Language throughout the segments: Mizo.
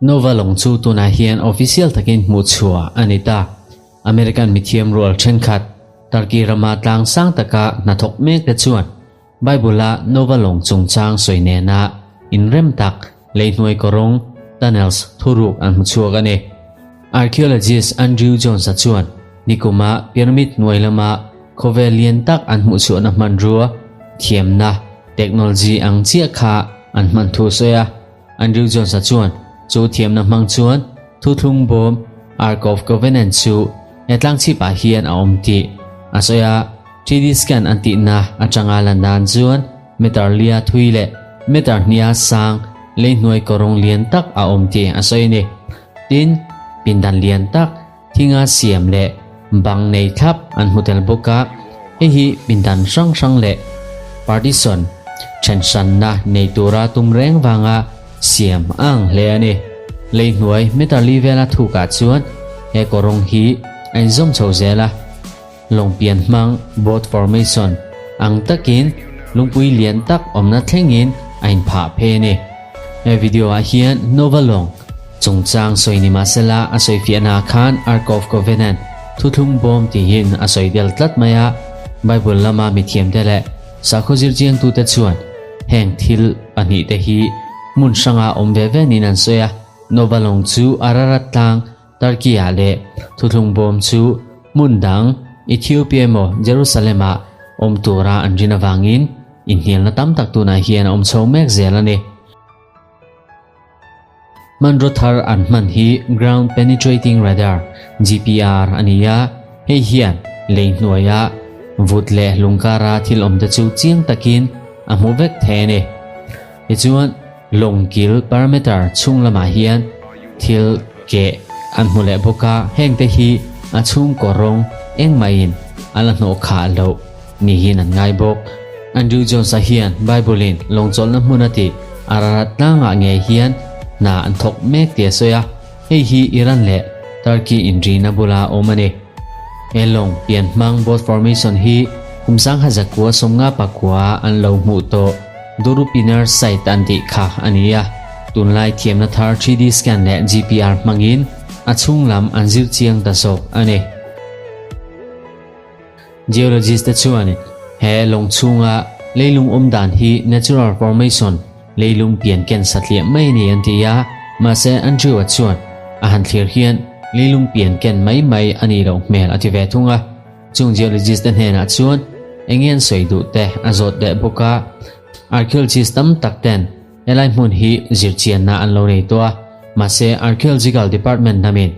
Nova lawng chu tunah hian official takin hmuh chhuah a ni ta. American mithiam rual thenkhat, Turkey rama tlang sang taka hnathawk mek te chuan Bible-a Nova lawng chungchang sawi nena inrem tak leihnuai kawrawng, tunnels, thuruk an hmu chhuak a ni. Archaeologist Andrew Jones-a chuan nikuma pyramid hnuai lama khawvel lian tak an hmuhchhuahna hmanrua, thiamna, technology ang chiah kha an hman thu a sawi a. Andrew Jones-a chuan chu thiamna hmang chuan thuthlung bawm, Ark of Covenant, chu he tlangchhipah hian a awm tih a sawi a. 3D scan an tihna atanga lan dan chuan meter lia thui leh meter hnia sang leihnuai kawrawng lian tak a awm tih a sawi a ni. Tin, pindan lian tak thinga siam leh bang nei thlap an hmu tel bawk a, hei hi pindan hrang hrang leh partition then hranna nei tura tum reng vanga siam a ang hle a ni. Leihnuai meter li vela thukah chuan he kawrawng hi a inzawm chho zel a. Lawngpian hmang, boat formation, ang takin lungpui lian tak awmna thlengin a inphah phei a ni. He video ah hian Nova lawng chungchang sawi ni mahsela a sawifiahna ah khan Ark of Covenant thuthlung bawm tihin a sawi del tlat mai a, Bible lama mithiamte leh sakhaw zirchiangtute chuan heng thil pahnihte hi hmun hranga awm ve ve niin an sawi a, Nova lawng chu Ararat tlang Turkey-ah leh thuthlung bawm chu hmun dang Ethiopia emaw Jerusalem-ah awm tura an rin avangin inhnialna tam tak tunah hian a awm chho mek zel a ni. Hmanraw thar an hman hi Ground Penetrating Radar, GPR, a ni a, hei hian lei hnuaia vut leh lungkara thil awmte chu chiang takin a hmu vek thei a ni. Tichuan, lawngkil parameter chhung lamah hian thil keh an hmu leh bawk a, hengte hi a chhungkaw rawng engmahin a la hnawh khah loh niin an ngai bawk. Andrew Jones-a hian Bible-in lawngchawlhna hmun a tih Ararat tlangah ngei hian hna an thawk mek tih a sawi a, hei hi Iran leh Turkey inrina bula awm a ni. He lawng pian hmang boat formation hi kum sangha zakua sawmnga pakua an lo hmuh tawh. Durupinar site an tih kha a ni a, tunlai thiamna thar 3D scan leh GPR hmangin a chhung lam an zir chiang ta zawk a ni. Geologist te chuan he lawng chhunga leilung awm dan hi natural formation, leilung pian ken satliah mai a ni an ti a, mahse Andrew-a chuan a han thlir hian leilung pian ken mai mai a nih loh hmel a ti ve thung a. Chung geologist te hnenah chuan eng an sawi duh te a zawt leh bawk a, archaeologist tam tak ten helai hmun hi zirchianna an lo nei tawh a, mahse archaeological department lamin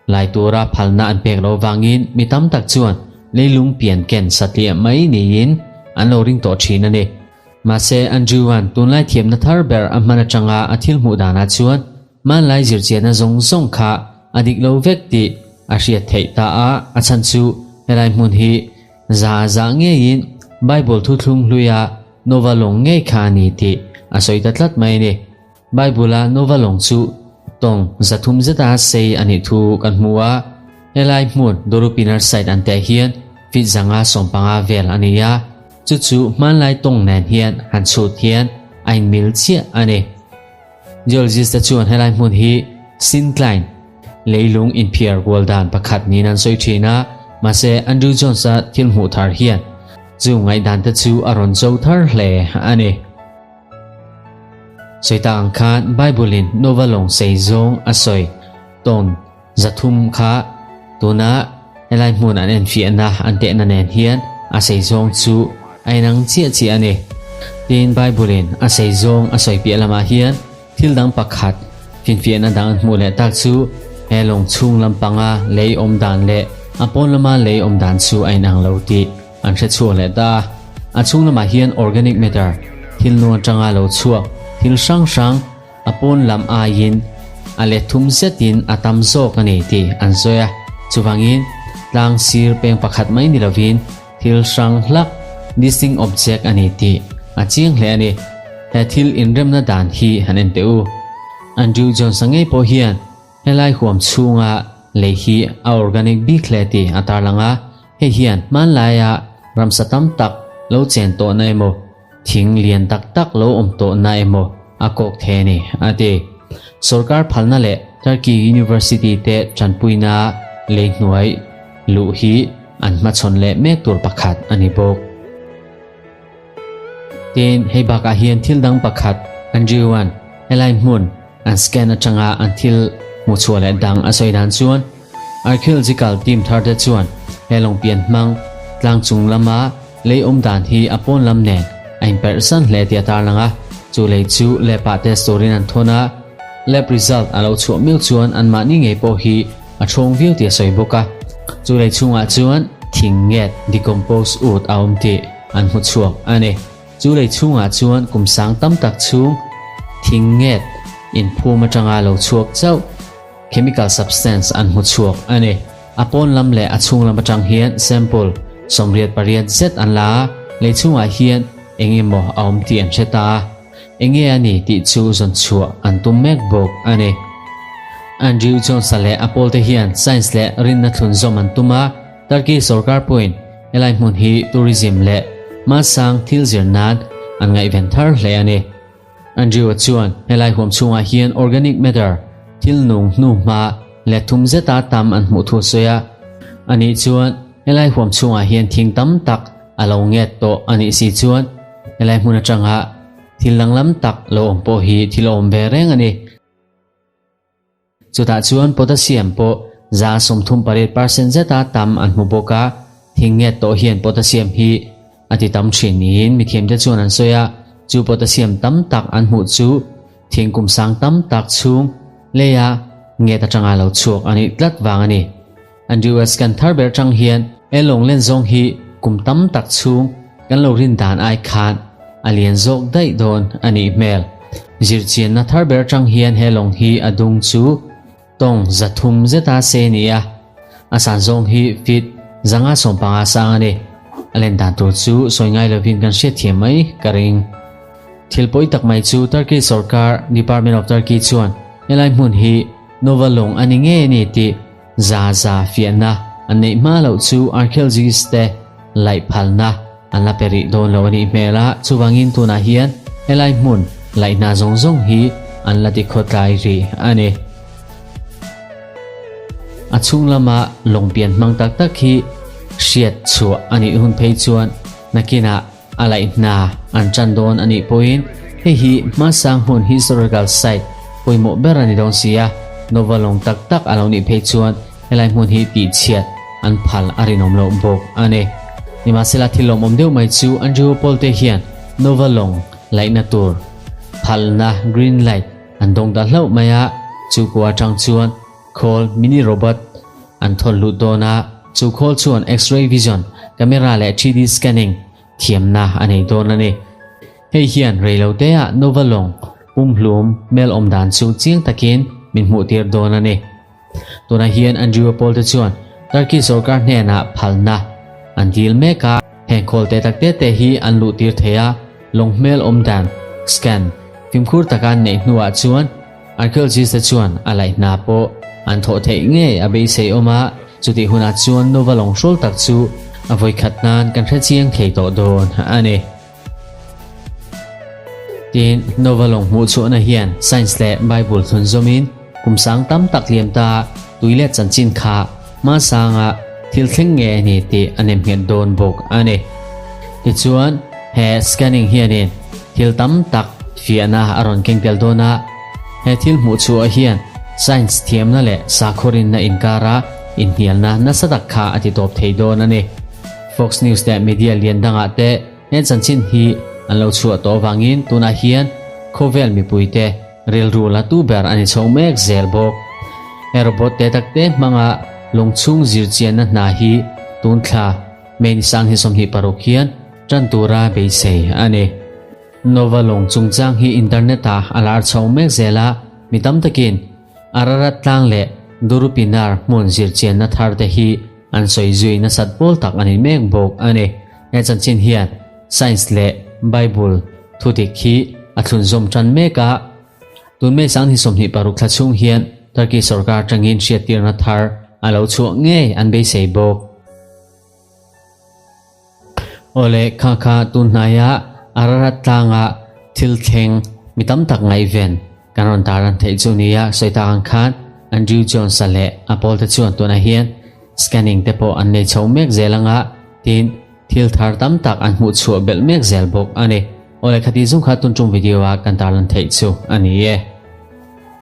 lai tura phalna an pek loh vangin mi tam tak chuan leilung pian ken satliah mai niin an lo ring tawh thin a ni. Mahse Andrew-a'n tunlai thiamna thar ber a hman atanga a thil hmuh danah chuan Hmanlai zirchianna zawng zawng kha a dik lo vek tih a hriat theih ta a, a chhan chu helai hmun hi za za ngeiin Bible thuthlung hluia Nova lawng ngei kha a ni tih a sawi ta tlat mai a ni. Bible-a Nova lawng chu tawng 300 zeta sei a nih thu kan hmu a, helai hmun Dorupinar site an teh hian feet 115 vel a ni a, chu chu hmanlai tawng nen hian han chhut hian a inmil chiah a ni. Geologist te chuan helai hmun hi Syncline, leilung inphiar kual dan pakhat niin an sawi thin a, mahse Andrew Jones-a thil hmuh thar hian chu ngaihdan te chu a rawn cho thar hle a ni. Sawi tak ang khan Bible-in Nova lawng sei zawng a sawi tawn 300 kha tuna helai hmun an enfiahna an tehna nen hian a sei zawng chu a inang chiah chiah a ni. Tin, Bible-in a sei zawng a sawi piah lamah hian thil dang pakhat finfiahna dang an hmuh leh tak chu he lawng chhung lampanga lei awm dan leh a pawn lama lei awm dan chu a inang lo tih an hre chhuak leh ta a. A chhung lamah hian organic matter, thil nu atanga lo chhuak thil hrang hrang, A pawn lam aiin a let thum zetin a tam zawk a ni tih an sawi a, chuvangin tlang sir peng pakhat mai ni lovin thil hrang hlak, distinct object, a ni tih a chiang hle a ni. He thil inremna dan hi han en teh u. Andrew Jones-a ngei pawh hian helai huam chhunga lei hi a organic bik hle tih a tarlang a, hei hian hmanlaia ramsa tam tak lo chen tawhna emaw? thing lian tak tak lo awm tawhna emaw a kawk thei a ni, a ti. Sorkar phalna leh Turkey University te tanpuina lei hnuai luh hi an hmachhawn leh mek tur pakhat a ni bawk. Tin, hei bakah hian thil dang pakhat Andrew-a'n helai hmun an scan atanga an thil hmuhchhuah leh dang a sawi dan chuan archaeological team thar te chuan he lawngpian hmang tlang chung lama lei awm dan hi a pawn lam nen a inperh san hle tih a tarlang a, chu lei chu lab ah test turin an thawn a, lab result a lo chhuah miau chuan anmahni ngei pawh hi a thawng viau tih a sawi bawk a, chu lei chhungah chuan thing nget decompose ut a awm tih an hmu chhuak a ni. Chu lei chhungah chuan kum sang tam tak chhung thing nget inphum atanga lo chhuak chauh chemical substance an hmu chhuak a ni. A pawn lam leh a chhung lam atang hian sample 88 zet an la a, lei chhungah hian eng emaw a awm tih an hre ta a, eng nge a ni tih chu zawn chhuah an tum mek bawk a ni. Andrew Jones-a leh a pawlte hian science leh rinna thlun zawm an tum a, Turkey sorkar pawhin helai hmun hi tourism leh hmasang thil zir nan an ngaihven thar hle a ni. Andrew-a chuan helai huam chhungah hian organic matter, thil nung hnuhma leh thum zeta tam an hmuh thu a sawi a. Ani chuan helai huam chhungah hian thing tam tak a lo nget tawh a nih si chuan helai hmun atanga thil danglam tak lo awm pawh hi thil a awm ve reng a ni. Chutah chuan potassium pawh 38 percent zeta tam an hmu bawk a, thing nget tawh hian potassium hi a ti tam thin niin mithiamte chuan an sawi a, chu potassium tam tak an hmuh chu thing kum sang tam tak chhung leia nget atanga lo chhuak a nih tlat vang a ni. An US kan thar ber tang hian he lawng len zawng hi kum tam tak chhung kan lo rin dan ai khan a lian zawk daih dawn a nih hmel. Zirchianna thar ber tang hian he lawng hi a dung chu tawng 300 zeta sei a ni a, a san zawng hi feet 515 sang a ni. A len dan tur chu sawi ngai lovin kan hriatthiam mai ka ring. Thil pawi tak mai chu Turkey sorkar Department of Turkey chuan helai hmun hi Nova lawng a ni ngei a ni tih za za fiahna an neih hma loh chu archaeologists te laih phalna an la pe rih dawn lo a nih hmel a, chuvangin tunah hian helai hmun laih hna zawng zawng hi an la ti khawtlai rih a ni. A chhung lama lawng pian hmang tak tak hi hriat chhuah a nih hun phei chuan nakinah A laih hna an tan dawn a nih pawhin hei hi hmasang hmun historical site pawimawh ber a ni dawn si a, Nova lawng tak tak a lo nih phei chuan helai hmun hi tihchhiat an phal a rinawm loh bawk a ni. Nimahsela thil lawmawm deuh mai chu Andrew Paul te hian Nova lawng laihna tur phalna green light an dawng ta hlauh mai a, chu kua atang chuan Khawl mini robot an thawn lut dawn a, chu khawl chuan X-ray vision, camera leh 3D scanning thiamna a nei dawn a ni. Hei hian reiloteah Nova lawng pumhlum hmel awm dan chu chiang takin min hmuhtir dawn a ni. Tunah hian Andrew Paul te chuan Turkey sorkar hnenah phalna an dil mek a, heng khawl te tak te te hi an luhtir thei a, lawng hmel awm dan scan fimkhur taka an neih hnuah chuan Archaeologist te chuan a laih hna pawh an thawh theih ngei a beisei awm a, chutih hunah chuan Nova lawng hrawl tak chu a vawikhat nan kan hre chiang thei tawh dawn a ni. Tin, Nova lawng hmuh chhuahna hian science leh Bible thlun zawmin kum sang tam tak liam ta tui leh chanchin kha hmasanga thil thleng nge a ni tih a nemnghet dawn bawk a ni. Tichuan, he scanning hianin thil tam tak fiahna a rawn keng tel dawn a, he thil hmuh chhuah hian science thiamna leh sakhaw rinna inkara inhnialna nasa tak kha a ti tawp thei dawn a ni. Fox News leh media lian dangah te he chanchin hi an lo chhuah tawh avangin tunah hian khawvel mipuite rilru la tu ber a ni chho mek zel bawk. He robot te takte hmanga lungchhung zirchianna hna hi tun thla May ni 26 hian tan tura beisei a ni. Nova lawng chungchang hi internet-ah a lar chho mek zel a, mi tam takin Ararat tlang leh Durupinar hmun zirchianna thar te hi an sawi zui nasat pawl tak a ni mek bawk a ni. He chanchin hian science leh Bible thudik hi a thlunzawm tan mek a, tun May 26 thla chhung hian Turkey sorkar atangin hriattirna thar a lo chhuah ngei an beisei bawk. Awle, kha kha tun hnaia Ararat tlanga thil thleng mi tam tak ngaihven kan rawn tarlan theih chu nia sawi tak ang khan Andrew Jones-a leh a pawlte chuan tunah hian scanning te pawh an nei chho mek zel anga tin thil thar tam tak an hmuh chhuah belh mek zel bawk a ni. Awle khati zung kha tun tum video a kan tarlan theih chu a ni e.